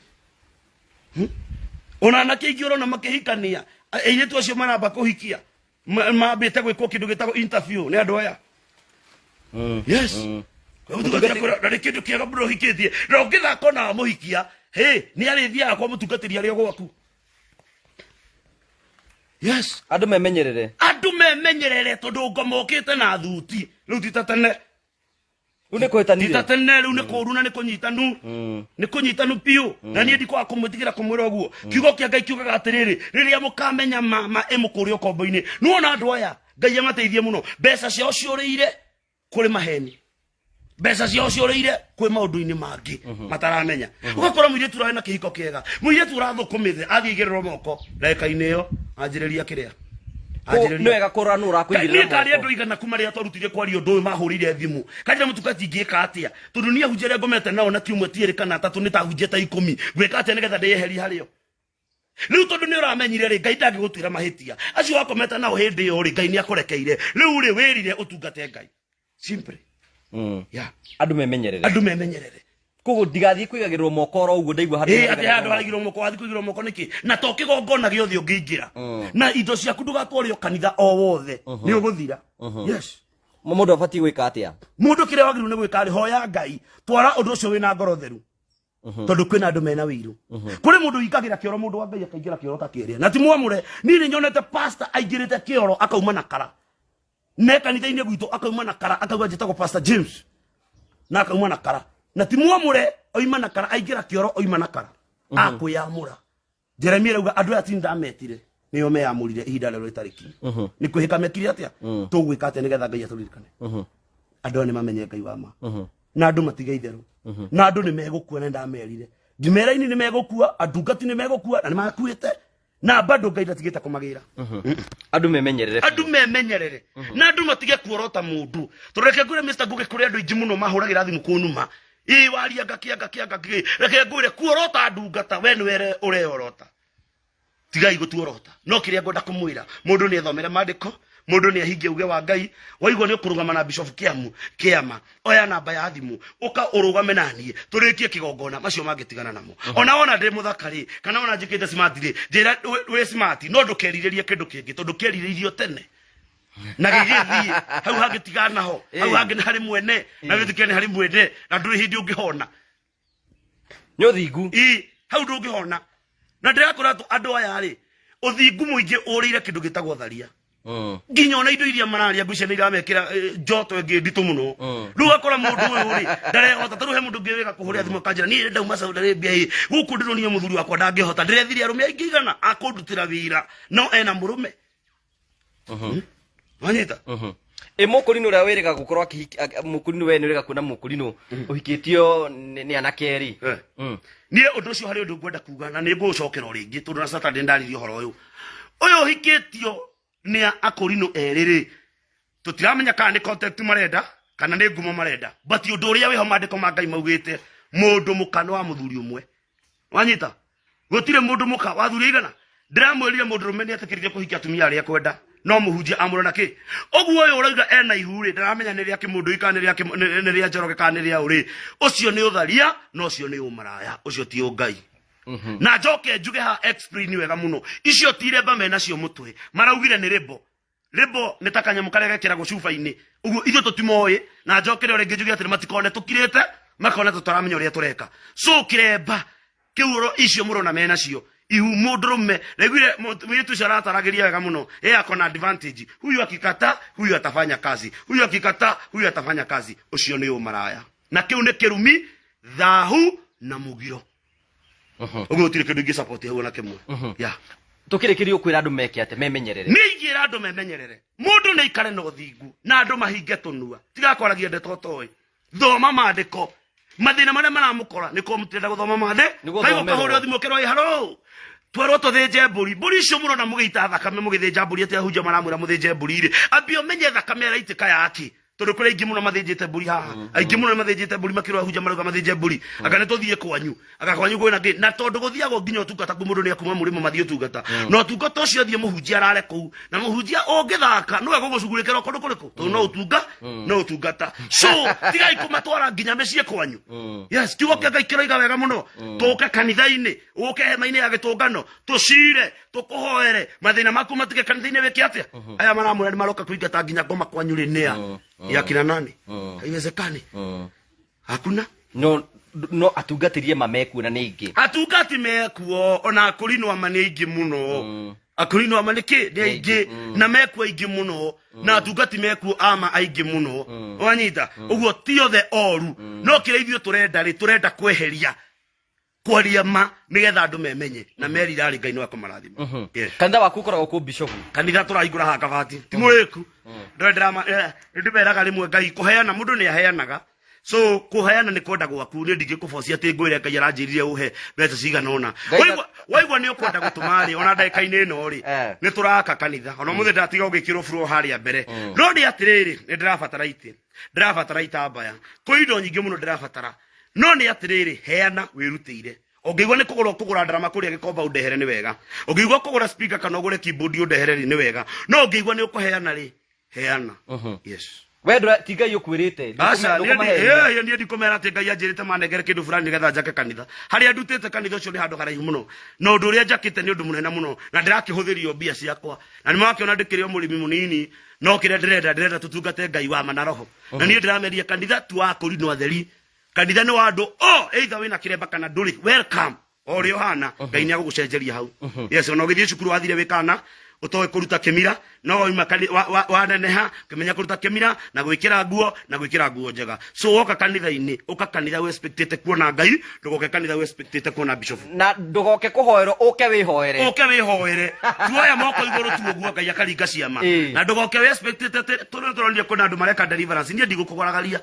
Ona anake aingĩ ũrona makĩhikania, airĩtu acio maramba kũhikia mambĩte gwĩkwo kĩndũ gĩtagwo interview nĩ andũ aya. Yes. Mũtungatĩri akwĩra, na nĩ kĩndũ kĩega mũno ũhikĩtie na ũngĩthaka ona mũhikia hĩ nĩ arĩthiaga kwa mũtungatĩri arĩ o gwaku. Yes. Andũ memenyerere. Andũ memenyerere tondũ ngoma ũkĩte na thuti rĩu ti ta tene. Rĩu nĩ kũhĩtanire. Ti ta tene rĩu nĩ kũũru na nĩ kũnyitanu, nĩ kũnyitanu biũ, na niĩ ndikwaga kũmwĩtigĩra kũmwĩra ũguo. Kiugo kĩa Ngai kiugaga atĩrĩrĩ, rĩrĩa mũkamenya ma ĩmũkũrĩ ũkombo-inĩ. Nĩwona andũ aya Ngai amateithie mũno, mbeca ciao ciũrĩire kũrĩ maheni, mbeca ciao ciũrĩire kwĩ maũndũ-inĩ mangĩ mataramenya. Ũgakora mũirĩtu ũrarĩ na kĩhiko kĩega, mũirĩtu ũrathũkũmĩte athiĩ igĩrĩrwo moko ndagĩka-inĩ ĩyo anjĩrĩria kĩrĩa. Nĩ wega kũrora nũ ũrakũigĩrĩra Niĩ karĩ moko. andũ igana kuma rĩrĩa twarutire kwaria ũndũ ũyũ mahũrĩire thimũ kanjĩra mũtungati ingĩka atĩa tondũ niĩ ahunjia arĩa ngomete nao na ti ũmwe ti erĩ kana atatũ nĩ ta ahunjia ta ikũmi, ngwĩka atĩa nĩgetha ndĩyeherie harĩo? Rĩu tondũ nĩ ũramenyire rĩ, Ngai ndangĩgũtuĩra mahĩtia acio wakomete nao hĩndĩ ĩyo rĩ, Ngai nĩ akũrekeire. Rĩu rĩ, wĩrire ũtungate Ngai simply. Yeah. Andũ memenyerere. Andũ memenyerere. Koguo ndigathiĩ kũigagĩrĩrwo moko oro ũguo ndaigua handũ Ĩĩ, atĩ haraigagĩrĩrwo handũ haraigĩrwo moko wathiĩ kũigĩrwo moko nĩkĩ na to kĩgongona gĩothe ũngĩingĩra na indo ciaku ndũgatware o kanitha o wothe nĩ ũgũthira. Yes. Mũndũ abatiĩ gwĩka atĩa? Mũndũ kĩrĩa wagĩrĩirwo nĩ gwĩka rĩ, hoya Ngai, twara ũndũ ũcio wĩna ngoro theru tondũ kwĩna andũ mena wĩiru. Kũrĩ mũndũ ũingagĩra kĩoro, mũndũ wa Ngai akaingĩra kĩoro ta kĩrĩa na ti mwamũre. Niĩ nĩ nyonete pastor aingĩrĩte kĩoro akauma na kara ne kanitha-inĩ gwitũ, akauma na kara akauga njĩtagwo Pastor James na akauma na kara na ti mwamũre, oima na kara aingĩra kĩoro oima na kara akwĩyamũra. Jeremia arauga andũ aya ti ndametire nĩo meyamũrire ihinda rĩrĩa rĩtarĩ kinyu nĩ kwĩhĩka mekire atĩa. Tũgwĩka atĩa nĩgetha Ngai atũririkane? Andũ aya nĩ mamenye Ngai wa ma na andũ matige itherũ na andũ nĩ megũkua na ndamerire ndimera-inĩ nĩ megũkua, andungati nĩ megũkua na nĩ makuĩte na bado Ngai ndatigĩte kũmagĩra. Andũ memenyerere. Andũ memenyerere na andũ matige kuorota mũndũ tondũ reke ngwĩre Mr. Ngugi, kũrĩ andũ aingĩ mũno mahũragĩra thimũ kũnuma ĩ waria ngakĩa ngakĩa ngakĩ. Reke ngwĩre kuorota ndungata we nĩwe ũreorota, tigai gũtuorota. No kĩrĩa ngwenda kũmwĩra mũndũ nĩ ethomere maandĩko, mũndũ nĩ ahingie uge wa Ngai. Waigua nĩ ũkũrũgama na Bishop Kĩamu kĩama, oya namba ya thimũ ũka ũrũgame na niĩ tũrĩkie kĩgongona, macio mangĩtigana namo. Ona wona ndĩ mũthaka rĩ, kana wona njĩkĩte smart rĩ, njĩra wĩ smart, no ndũkerirĩrie kĩndũ kĩngĩ tondũ kĩerirĩirio tene na gĩgĩthiĩ hau hangĩ tiganaho hau hangĩ nĩ harĩ mwene na wĩtĩkia nĩ harĩ mwene na ndũrĩ hĩndĩ ũngĩhona. Nĩ ũthingu. Ĩ hau ndũngĩhona na ndĩrakora andũ aya rĩ, ũthingu mũingĩ ũrĩire kĩndũ gĩtagwo tharia nginya ona indo iria mararia ngwĩciria nĩ iramekĩra njoto ĩngĩ nditũ mũno. Rĩu ũgakora mũndũ ũyũ rĩ ndarehota. Ta rĩu he mũndũ ũngĩ wĩga kũhũrĩra thimũ akanjĩra niĩ ndauma Saudi Arabia ĩ gũkũ ndĩronire mũthuri wakwa ndangĩhota, ndĩrethire arũme aingĩ igana akũndutĩra wĩra no ena mũrũme wanyita. Ĩ mũkũrinũ ũrĩa wĩrĩga gũkorwo akĩhiki mũkũrinũ, we nĩ ũrĩga kuona mũkũrinũ ũhikĩtio nĩ anake erĩ? Niĩ ũndũ ũcio harĩ ũndũ ngwenda kuga na nĩ ngũũcokera o rĩngĩ tondũ na Saturday ndaririe ũhoro ũyũ. Ũyũ ũhikĩtio nĩ akũrinũ erĩ rĩ, tũtiramenya kana nĩ contact marenda kana nĩ ngumo marenda, but ũndũ ũrĩa wĩho maandĩko ma Ngai maugĩte mũndũ mũka nĩ wa mũthuri ũmwe. Wanyita, gũtirĩ mũndũ mũka wa thuri igana. Ndĩramwĩrire mũndũ rũme nĩ etĩkĩrire kũhikia atumia arĩa ekwenda no mũhunjia amũre na kĩ ũguo. Ũyũ ũrauga ena ihu rĩ, ndaramenya nĩ rĩa kĩmũndũ kana nĩ rĩa Njoroge kana nĩ rĩa ũrĩ. Ũcio nĩ ũtharia na ũcio nĩ ũmaraya, ũcio ti ũngai. Na njoke njuge ha explain wega mũno, icio ti iremba menacio mũtwe maraugire nĩ rĩmbo. Rĩmbo nĩ ta kanyamũ karĩa gekĩragwo cuba-inĩ ũguo, ithuĩ tũtimoĩ. Na njokere o rĩngĩ njuge atĩrĩ, matikone tũkirĩte, makone tũtaramenya ũrĩa tũreka. So kĩremba kĩu oro icio mũrona menacio ihu mũndũrũme naiguire mũirĩtu ũcio arataragĩria wega mũno, yeye ako na advantage, huyu akikata huyu atafanya kazi, huyu akikata huyu atafanya kazi. Ũcio nĩ ũmaraya na kĩu nĩ kĩrumi, thahu na mũgiro. Ũguo gũtirĩ kĩndũ ingĩ support hau ona kĩmwe, yeah. Tũkĩrĩkĩria ũkwĩra andũ meke atĩa memenyerere? Nĩ ingĩra andũ memenyerere, mũndũ nĩ aikare na ũthingu na andũ mahinge tũnua, tigakwaragia ndeto ũtoĩ. Thoma maandĩko, mathĩna marĩa maramũkora nĩ ko mũtirenda gũthoma maandĩ. Nĩ gũthomerwo. Kaigua ũkahũrĩrwo thimũ ũkerwo ĩ haro twerwo tũthĩnje mbũri. Mbũri icio mũrona mũgĩita thakame mũgĩthĩnja mbũri, atĩ ahunjia maramwĩra mũthĩnje mbũri rĩ, ambia ũmenye thakame ĩraitĩka yake tondũ kũrĩ aingĩ mũno mathĩnjĩte mbũri haha, aingĩ mũno nĩ mathĩnjĩte mbũri makĩrwo ahunjia marauga mathĩnje mbũri, anga nĩ tũthiĩ kwanyu, anga kwanyu kwĩna kĩ. Na tondũ gũthiagwo nginya ũtungata kuu, mũndũ nĩ akuma mũrĩmo mathiĩ ũtungata na ũtungata ũcio thiĩ mũhunjia arare kũu na mũhunjia ũngĩthaka nĩwe gũgũcugurĩkĩra kũndũ kũrĩkũ tondũ no ũtunga no ũtungata. So tigai kũmatwara nginya mĩciĩ kwanyu. Yes, kiugo kĩa Ngai kĩroiga wega mũno tũke kanitha-inĩ, ũke hema-inĩ ya gĩtũngano, tũcire tũkũhoere mathĩna maku matige kanitha-inĩ. Wĩke atĩa? Aya maramwĩra nĩ maroka kũingata nginya ngoma kwanyu rĩ, nĩa ya kina nani? Haiwezekani. Hakuna. No atungatĩrie ma mekuo na nĩ aingĩ. Atungati mekuo, ona akũrinwo ama nĩ aingĩ mũno. Akũrinwo ama nĩ kĩ? Nĩ aingĩ na mekuo aingĩ mũno, na atungati mekuo ama aingĩ mũno. Wanyita ũguo? Ti othe oru, no kĩrĩa ithuĩ tũrenda rĩ, tũrenda kweheria kwaria ma nĩgetha andũ memenye na merira rĩ, Ngai no akũmarathima. Yes. Kanitha waku ũkoragwo kũ, Bishop? Kanitha tũrahingũra haha Kabati, ti mũrĩku. Ndĩmeraga rĩmwe Ngai kũheana, mũndũ nĩ aheanaga, so kũheana nĩ kwenda gwaku. Niĩ ndingĩkũbocia atĩ ngwĩre Ngai aranjĩrire ũhe mbeca cigana ũna. Ngai Waigua nĩ ũkwenda gũtũma rĩ, ona ndagĩka-inĩ ĩno rĩ, nĩ tũraka kanitha. Ona mũthĩ ndatiga ũgĩkĩrwo floor harĩa mbere, no nĩ atĩrĩrĩ, nĩ ndĩrabatara itĩ, ndĩrabatara itambaya, kwĩ indo nyingĩ mũno ndĩrabatara. No nĩ atĩrĩrĩ, heana wĩrutĩire. Ũngĩigua nĩ kũgũra ũkũgũra ndarama kũrĩa Gĩkomba ũndehere, nĩ wega. Ũngĩigua kũgũra speaker kana ũgũre keyboard ũndehere rĩ, nĩ wega. No ũngĩigua nĩ ũkũheana rĩ, heana. Yes. We ndũra ti Ngai ũkwĩrĩte? Aca. Ndũkũmaheria. Niĩ ndikũmera atĩ Ngai anjĩrĩte manengere kĩndũ fulani nĩgetha njake kanitha. Harĩa ndutĩte kanitha ũcio nĩ handũ haraihu mũno, na ũndũ ũrĩa njakĩte nĩ ũndũ mũnene mũno, na ndĩrakĩhũthĩrio mbia ciakwa, na nĩ makĩona ndĩkĩrĩ o mũrĩmi mũnini. No kĩrĩa ndĩrenda tũtungate Ngai wa ma na roho. Na niĩ ndĩrameria kanitha tu wa kũrinwo atheri, kanitha nĩ wa andũ o either wĩna kĩremba kana ndũrĩ, welcome. O ũrĩa ũhana, Ngai nĩ agũgũcenjeria hau. Yes, ona ũgĩthiĩ cukuru wathire wĩ kana ũtoĩ kũruta kĩmira, no wauma waneneha ũkĩmenya kũruta kĩmira na gwĩkĩra nguo, na gwĩkĩra nguo njega. So woka kanitha-inĩ, ũka kanitha wĩexpectĩte kuona Ngai, ndũgoke kanitha wĩexpectĩte kuona bishop. Na ndũgoke kũhoerwo, ũke wĩhoere. Ũke wĩhoere, tuoya moko igũrũ tu ũguo, Ngai akaringa ciama. Na ndũgoke wĩexpectĩte atĩ tũrĩ tũronire kwĩna andũ mareka deliverance. Niĩ ndigũkũgaragaria.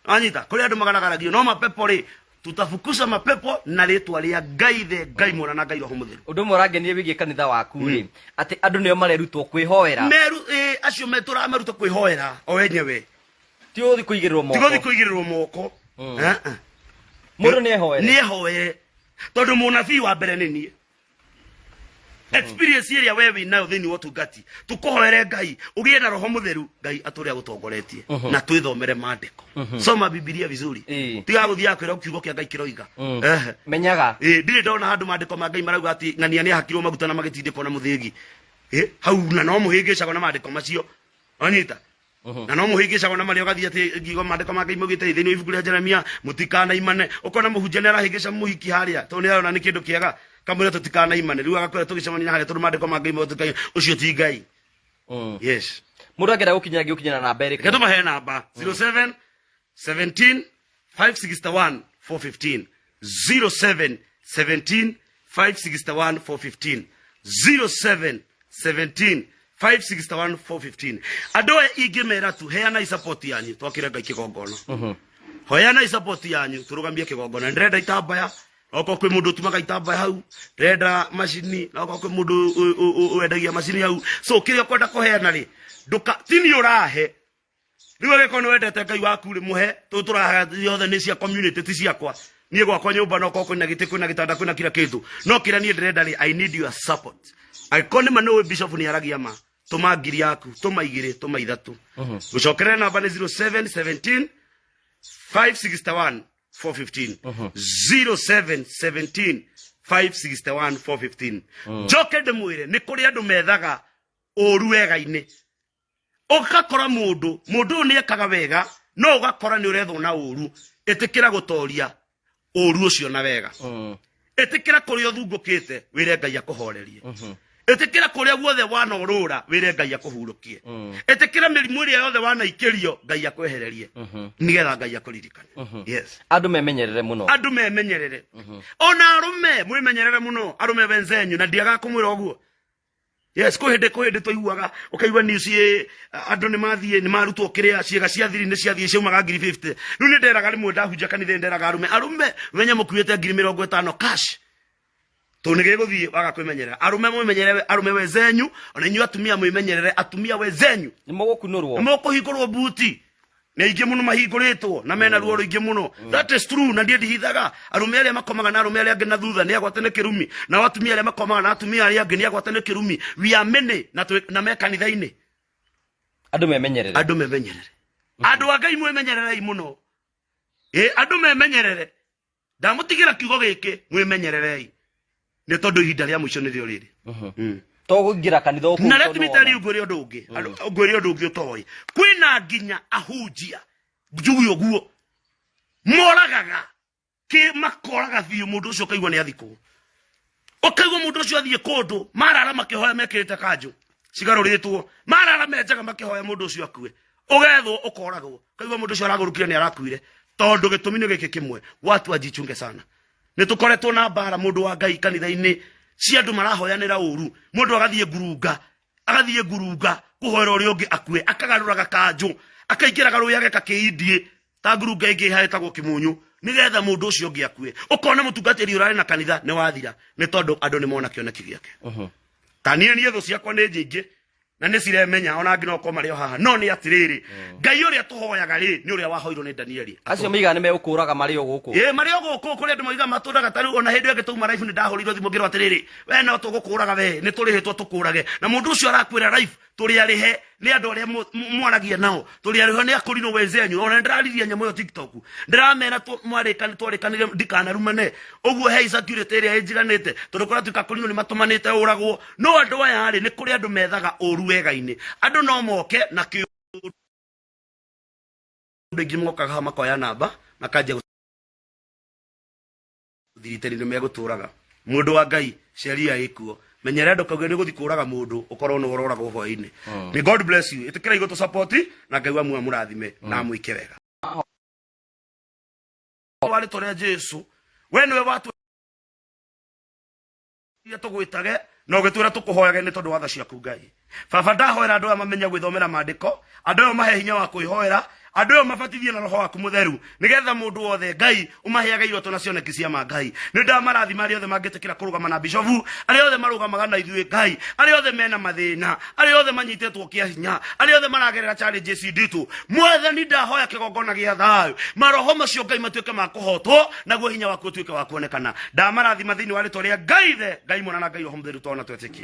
Anyita kũrĩ andũ magaragaragio no mapepo rĩ, tutafukuza mapepo na rĩtwa rĩa Ngai the Ngai Mwana na Ngai Roho Mũtheru. Ũndũ ũmwe ũrangenia wĩgiĩ kanitha waku rĩ, atĩ andũ nĩo marerutwo kwĩhoera. Meru acio tũramaruta kwĩhoera o enyewe. Ti ũgũthiĩ kũigĩrĩrwo moko. Tigũthiĩ kũigĩrĩrwo moko. Eh, eh. Mũndũ nĩ ehoere. Nĩ ehoere, tondũ mũnabii wa mbere nĩ niĩ. Experience ĩrĩa we wĩ nayo thĩinĩ wa ũtungati, tũkũhoere Ngai ũgĩe na Roho Mũtheru, Ngai atũrĩa gũtongoretie, na twĩthomere maandĩko. Soma Bibilia vizuri. Tiga gũthiaga kwĩra kiugo kĩa Ngai kĩroiga. Ehe. Menyaga. Ĩ, ndirĩ ndona handũ maandĩko ma Ngai marauga atĩ ng'ania nĩ ahakirwo maguta na magĩtindĩkwo na mũthĩgi. Ĩ, hau na no mũhĩngĩcagwo na maandĩko macio, anyita, na no mũhĩngĩcagwo na marĩa ũgathiĩ atĩ ngiuga maandĩko ma Ngai maugĩte thĩinĩ wa ibuku rĩa Jeremia mũtikanaimane, ũkona mũhunjia nĩ arahĩngĩca mũhiki harĩa tondũ nĩ arona nĩ kĩndũ kĩega, kamwĩra tũtikanaimane, rĩu agakwĩra tũgĩcemania harĩa tondũ maandĩko ma Ngai maugĩte ũcio ti Ngai. Yes. Mũndũ angĩenda gũkinyĩra, gĩũkinyĩra namba ĩrĩkũ? Reke tũmahe namba: 07 17 561 415, 07 17 561 415, 07 17 561 415. Andũ aya ingĩmera tu, heanai support yanyu twakĩre Ngai kĩgongona, hoyanai support yanyu tũrũgamie kĩgongona. Ndĩrenda itambaya, okorwo kwĩ mũndũ ũtumaga itambaya hau, ndĩrenda macini, na okorwo kwĩ mũndũ wendagia macini hau. So kĩrĩa ũkwenda kũheana rĩ, ndũka ti niĩ ũrahe. Rĩu agĩkorwo nĩ wendete Ngai waku rĩ, mũhe. Tũ tũrahe yothe nĩ cia community, ti ciakwa niĩ. Gwakwa nyũmba no korwo kwĩna gĩtĩ, kwĩna gĩtanda, kwĩna kila kĩndũ, no kĩrĩa niĩ ndĩrenda rĩ, I need your support. Angĩkorwo nĩ ma nĩ ũĩ bishop nĩ aragia ma, tũma ngiri yaku, tũma igĩrĩ, tũma ithatũ. Gũcokerera namba nĩ 0717 561 415, 0717 561 415. Njoke ndĩmwĩre nĩ kũrĩ andũ methaga ũru wega-inĩ. Ũgakora mũndũ ũyũ nĩ ekaga wega, no ũgakora nĩ ũrethwo na ũru. Ĩtĩkĩra gũtoria ũru ũcio na wega. Ĩtĩkĩra kũrĩa ũthungũkĩte, wĩre Ngai akũhorerie. Ĩtĩkĩra kũrĩa guothe wanorũra, wĩre Ngai akũhurũkie. Ĩtĩkĩra mĩrimũ ĩrĩa yothe wanaikĩrio, Ngai akwehererie, nĩgetha Ngai akũririkane. Yes. Andũ memenyerere mũno. Andũ memenyerere, ona arũme mwĩmenyerere mũno, arũme wenzenyu, na ndiagaga kũmwĩra ũguo. Yes, kwĩ hĩndĩ twaiguaga, ũkaigua news ĩ andũ nĩ mathiĩ, nĩ marutwo kĩrĩa ciĩga cia thiri, nĩ ciathiĩ ciaumaga ngiri 50. Rĩu nĩ nderaga rĩmwe ndahunjia kanitha, nĩ nderaga arũme, arũme menye mũkuĩte ngiri 50 cash, tondũ nĩ gĩgũthiĩ waga kwĩmenyerera. Arũme mwĩmenyerere, arũme wenzenyu, ona inyuĩ atumia mwĩmenyerere, atumia wenzenyu. Nĩ mũgũkunũrwo. Nĩ mũkũhingũrwo buti nĩ aingĩ mũno mahingũrĩtwo na mena ruo rũingĩ mũno. That is true, na ndiĩ ndihithaga. Arũme arĩa makomaga na arũme arĩa angĩ na thutha nĩ agwate nĩ kĩrumi, nao atumia arĩa makomaga na atumia arĩa angĩ nĩ agwate nĩ kĩrumi. We are many na na me kanitha-inĩ. Andũ memenyerere. Andũ memenyerere, andũ a Ngai mwĩmenyererei mũno. Ĩ, andũ memenyerere, ndamũtigĩra kiugo gĩkĩ, mwĩmenyererei nĩ tondũ ihinda rĩa mũico nĩrĩo rĩrĩ. To kũingĩra kanitha ũkũu. Na let me tell you, ngwĩre ũndũ ũngĩ. Ngwĩre ũndũ ũngĩ ũtoĩ, kwĩna nginya ahunjia, njuge ũguo. Moragaga kä makoraga biå må ndå å cio ũkaigua nä athikwo, ũkaigua mũndũ ũcio athiĩ kũndũ marara makĩhoya mekĩrĩte kanjũ cigarũrĩtwo, marara menjaga makĩhoya mũndũ ũcio akue, ũgethwo ũkoragwo, ũkaigua mũndũ ũcio aragũrũkire nĩ arakuire, tondũ gĩtũmi nĩ gĩkĩ kĩmwe, watu wajichunge sana. Nĩ tũkoretwo na mbara mũndũ wa Ngai kanitha-inĩ cia andũ marahoyanĩra ũru, mũndũ agathiĩ ngurunga, agathiĩ ngurunga kũhoera ũrĩa ũngĩ akue, akagarũra gakanjũ, akaingĩra garũĩ ageka kĩindiĩ ta ngurunga ĩngĩ ĩhetagwo kĩmunyu, nĩgetha mũndũ ũcio ũngĩ akue. Ũkona mũtungatĩri ũrarĩ na kanitha nĩ wathira, nĩ tondũ andũ nĩ mona kĩoneki gĩake. Ta niĩ thũ ciakwa nĩ nyingĩ na nĩ ciremenya, ona angĩ no korwo marĩ o haha, no nĩ atĩrĩrĩ, Ngai ũrĩa tũhoyaga rĩ nĩ ũrĩa wahoirwo nĩ Danieli. Acio maigaga nĩ megũkũraga marĩ o gũkũ. Ĩ marĩ o gũkũ kũrĩ andũ moigaga matũraga ta rĩu, ona hĩndĩ ĩyo ĩngĩ twauma live nĩ ndahũrĩirwo thimũ ngĩrwo atĩrĩrĩ, we no tũgũkũraga, we nĩ tũrĩhĩtwo tũkũrage, na mũndũ ũcio arakwĩra live tũrĩ arĩhe nĩ andũ arĩa mwaragia nao, tũrĩ arĩhe nĩ akũrinwo wenzenyu. Ona nĩ ndĩraririe nyamũ ĩyo TikTok, ndĩramera twarĩkanire ndikanarumane ũguo, he security ĩrĩa ĩnjiganĩte, tondũ kũratuĩka kũrinwo nĩ matũmanĩte ũragwo. No andũ aya rĩ, nĩ kũrĩ andũ methaga ũru wega-inĩ, andũ no moke na kĩũndũ aingĩ mokaga haha makoya namba makanjia gũthirite nĩ megũtũraga. Mũndũ wa Ngai, sheria ĩkuo, menyerera ndũkauge nĩ gũthiĩ kũraga mũndũ ũkorwo nĩ ũroragwo hwaĩ-inĩ. May God bless you. Ĩtĩkĩra igũ support na Ngai wa muoyo mũrathime na amwĩke wega wa rĩtwa rĩa Jesu. We nĩwe watu tũgwĩtage na ũgĩtwĩra tũkũhoyage nĩ tondũ wa tha ciaku. Ngai Baba, ndahoera andũ aya mamenye gwĩthomera maandĩko, andũ aya mahe hinya wa kwĩhoera, andũ aya mabatithie na roho waku mũtheru, nĩgetha mũndũ wothe Ngai ũmaheage iroto na cioneki cia ma. Ngai, nĩ ndamarathima arĩa othe mangĩtĩkĩra kũrũgama na bishofu, arĩa othe marũgamaga na ithuĩ. Ngai, arĩa othe mena mathĩna, arĩa othe manyitĩtwo kĩa hinya, arĩa othe maragerera challenges nditũ, Mwathani, ndahoya kĩgongona gĩa thayũ, maroho macio Ngai matuĩke ma kũhotwo, naguo hinya waku ũtuĩke wa kuonekana. Ndamarathima thĩinĩ wa rĩtwa rĩa Ngai Ithe, Ngai Mwana na Ngai Roho Mũtheru, twana twetĩkia.